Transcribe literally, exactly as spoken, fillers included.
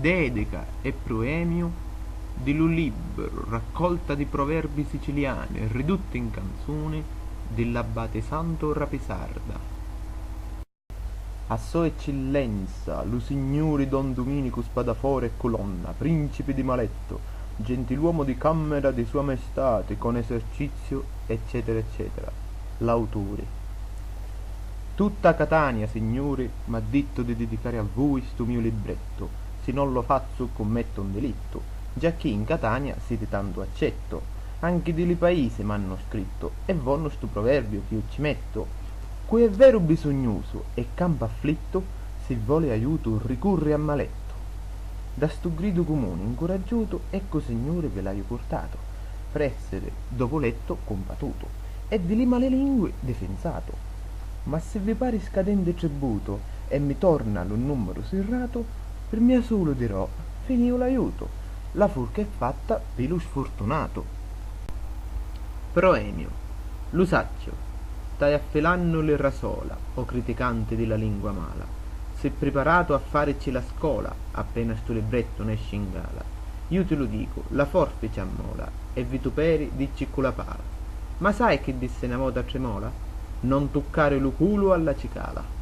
Dedica e pruemiu di lu libru Raccolta di proverbi siciliani ridutti in canzuni di l'abbati Santu Rapisarda. A so eccillenza lu signuri don Duminicu Spadafora e Culonna, principi di Malettu, gentiluomu di cammera di sua maestati con eserciziu eccetera eccetera. L'auturi. Tutta Catania, signuri, m'ha dittu di didicari a vui stu miu librettu, si non lo fazzu cummettu un dilittu, giacchì in Catania siti tantu accettu, anchi di li paisi m'hannu scrittu e vonnu stu proverbiu ch'iu ci mettu. Cu è veru bisugnusu e campa afflittu, si voli aiutu ricurri a Malettu. Da stu gridu cumuni incuraggiutu eccu signuri vi l'aiu purtatu, pr'essiri dopu lettu cumpatutu e di li mali lingui difensatu. Ma si vi pari scadenti tributu e mi torna lu nummaru sirratu, pi mia sulu dirò, finiu l'aiutu, la furca è fatta pi lu sfurtunatu. Proemiu. Lu sacciu, stai affilannu li rasola, o criticanti di la lingua mala. Si priparatu a farici la scola, appena stu librettu nesci in gala. Iu ti lu dicu, la forfici ammola, e vituperi dicci cu la pala. Ma sai chi dissi na vota Trimola? Non tuccari lu culu alla cicala.